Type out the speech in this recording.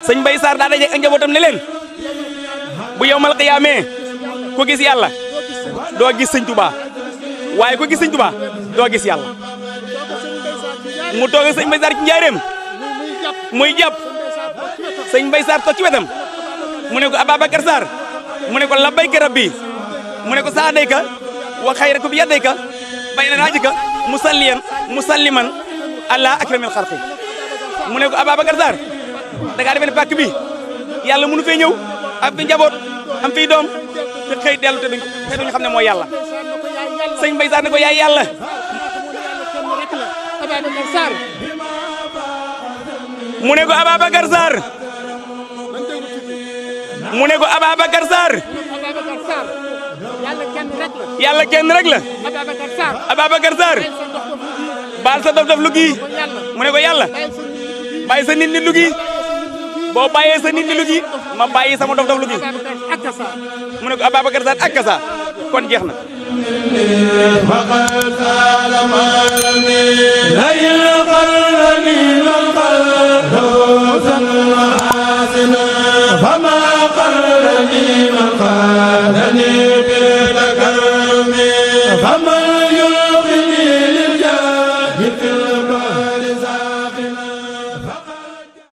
sëñ Mbaye Sarr daa daje ak njabootam ne leen bu yowmal qiyaamee ku gis yàlla doo gis sëñ Touba waaye ku gis sëñ Touba doo gis yàlla mu toog sëñ Mbaye Sarr ci njaareem muy jàpp sëñ Mbaye Sarr toog ci wetam mu ne ko Ababacar Sarr mu ne ko labbayka rabbi mu ne ko saadayka wa xayrakum bi yadayka bayna naajika musalliman ala akramil xalqi mu ne ko Ababacar Sarr da ngaa defee ne pàkk bi yàlla mënu fee ñëw am fi njaboot am fi doom te xëy dellu te duñu xam ne mooy yàlla sëñ Mbaye Sarr ne ko yaay yàlla mu ne ko Ababacar Sarr mu ne ko Ababacar Sarr yàlla kenn rek la Ababacar Sarr baal sa dof lu gi mu ne ko yàlla bàyyi sa nit lu gi boo bàyyee sa nit lu gi ma bàyyi sama dof lu gi mu ne ko Ababacar Sarr ak kasa kon jeex na فما